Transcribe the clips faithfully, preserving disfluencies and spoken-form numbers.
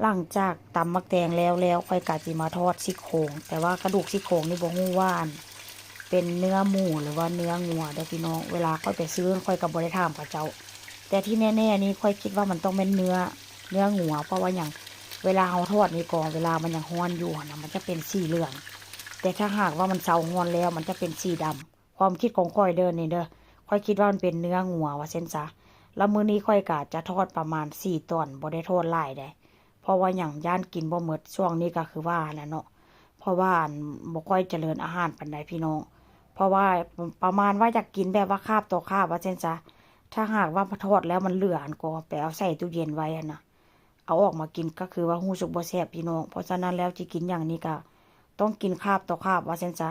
หลังจากตำหมากแตงแล้วแล้ว ข้อยกะสิมาทอดซี่โครง แต่ว่ากระดูกซี่โครงนี่บ่ฮู้ว่าอันเป็นเนื้อหมูหรือว่าเนื้องัวเด้อพี่น้อง เวลาข้อยไปซื้อ ข้อยก็บ่ได้ถามเขาเจ้า แต่ที่แน่ๆนี่ข้อยคิดว่ามันต้องเป็นเนื้อ เนื้องัว เพราะว่าหยัง เวลาเฮาทอดนี่ก็ เวลามันยังร้อนอยู่หั้นนะ มันจะเป็นสีเหลือง แต่ถ้าหากว่ามันเซาร้อนแล้ว มันจะเป็นสีดำ ความคิดของข้อยเด้อนี่เด้อ ข้อยคิดว่ามันเป็นเนื้องัวว่าซั่นซะ แล้วมื้อนี้ข้อยกะจะทอดประมาณสี่ตอน บ่ได้ทอดหลายเด้ เพราะว่าหยัง ย้านกินบ่หมด ช่วงนี้ก็คือว่าแหละเนาะ เพราะว่าอันบ่ค่อยเจริญอาหารปานใดพี่น้อง เพราะว่าประมาณว่าอยากกินแบบว่าคาบต่อคาบว่าซั่นซะ ถ้าหากว่าทอดแล้วมันเหลือหั้นก็ไปเอาใส่ตู้เย็นไว้หั้นนะ เอาออกมากินก็คือว่ารู้สึกบ่แซ่บพี่น้อง เพราะฉะนั้นแล้วสิกินหยังนี่ก็ต้องกินคาบต่อคาบว่าซั่นซะ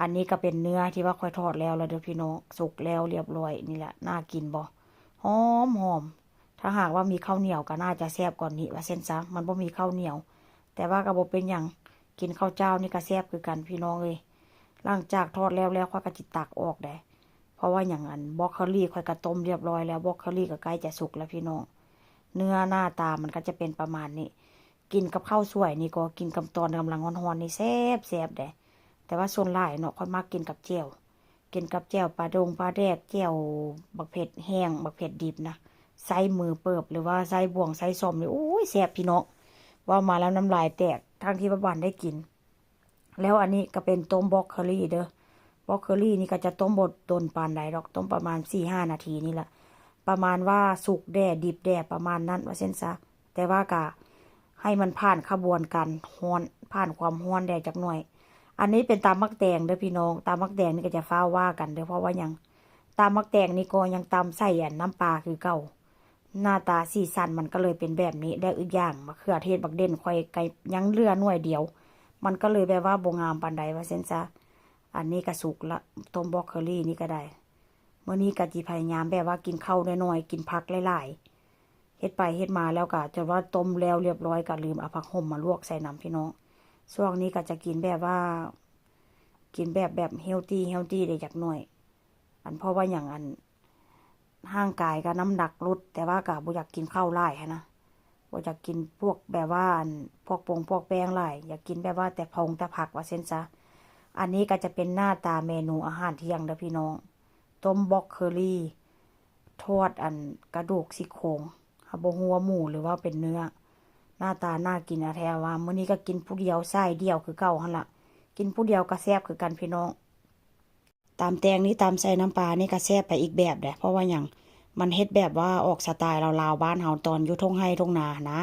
อันนี้ก็เป็นเนื้อที่ว่าข้อยทอดแล้วแล้วเด้อพี่น้อง สุกแล้วเรียบร้อยนี่แหละ น่ากินบ่ หอมหอม ถ้าหากว่ามีข้าวเหนียวก็น่าจะแซ่บกว่านี้ว่าซั่นซะ มันบ่มีข้าวเหนียว แต่ว่าก็บ่เป็นหยัง กินข้าวเจ้านี่ก็แซ่บคือกันพี่น้องเอ้ย หลังจากทอดแล้วแล้วข้อยก็สิตักออกเด้ เพราะว่าหยัง อันบรอกโคลีข้อยก็ต้มเรียบร้อยแล้ว บรอกโคลีก็ใกล้จะสุกแล้วพี่น้อง เนื้อหน้าตามันก็จะเป็นประมาณนี้ กินกับข้าวสวยนี่ก็ กินกับตอนกำลังร้อนๆนี่แซ่บแซ่บเด้ แต่ว่าส่วนหลายเนาะข้อยมักกินกับแจ่ว กินกับแจ่วปลาดงปลาแดก แจ่วบักเผ็ดแห้ง บักเผ็ดดิบนะ ใช้มือเปิบหรือว่าใช้บ่วงใช้ส้อมนี่ โอ้ย แซ่บพี่น้อง เว้ามาแล้วน้ำลายแตก ทั้งที่ว่าบ่ทันได้กิน แล้วอันนี้ก็เป็นต้มบรอกโคลีเด้อ บรอกโคลีนี่ก็จะต้มบ่โดนปานใดดอก ต้มประมาณสี่ห้านาทีนี่แหละ ประมาณว่าสุกแด่ดิบแด่ประมาณนั้นว่าซั่นซะ แต่ว่าก็ให้มันผ่านขบวนการร้อน ผ่านความร้อนแด่จักหน่อย อันนี้เป็นตำหมากแตงเด้อพี่น้อง ตำหมากแตงนี่ก็จะฟ้าวว่ากันเด้อ เพราะว่าหยัง ตำหมากแตงนี่ก็ยังตำใส่อันน้ำปลาคือเก่า หน้าตาสีสันมันก็เลยเป็นแบบนี้ แล้วอีกอย่างมะเขือเทศบักเด่นข้อยก็ยังเหลือหน่วยเดียว มันก็เลยแบบว่าบ่งามปานใดว่าซั่นซะ อันนี้ก็สุกละ ต้มบรอกโคลีนี่ก็ได้ มื้อนี้ก็สิพยายามแบบว่ากินข้าวน้อยๆ กินผักหลายๆ เฮ็ดไปเฮ็ดมาแล้วก็จนว่าต้มแล้วเรียบร้อยก็ลืมเอาผักโหมมาลวกใส่นำพี่น้อง ช่วงนี้ก็จะกินแบบว่า กินแบบ แบบเฮลตี้ เฮลตี้ได้จักหน่อย อันเพราะว่าหยัง อันร่างกายก็น้ำหนักลด แต่ว่าก็บ่อยากกินข้าวหลายหั้นนะ บ่อยากกินพวกแบบว่าอันพวกปงพวกแป้งหลาย อยากกินแบบว่าแต่พงแต่ผักว่าซั่นซะ อันนี้ก็จะเป็นหน้าตาเมนูอาหารเที่ยงเด้อพี่น้อง ต้มบรอกโคลี ทอดอันกระดูกซี่โครง เฮาบ่ฮู้ว่าหมูหรือว่าเป็นเนื้อ หน้าตาน่ากินอะแท้ว่า มื้อนี้ก็กินผู้เดียว สายเดี่ยวคือเก่าหั้นละ กินผู้เดียวก็แซ่บคือกันพี่น้อง ตำแตงนี่ตำใส่น้ำปลานี่ก็แซ่บไปอีกแบบเด้ เพราะว่าหยัง มันเฮ็ดแบบว่าออกสไตล์ลาวๆ บ้านเฮาตอนอยู่ท่งไฮ่ท่งนาหั้นนะ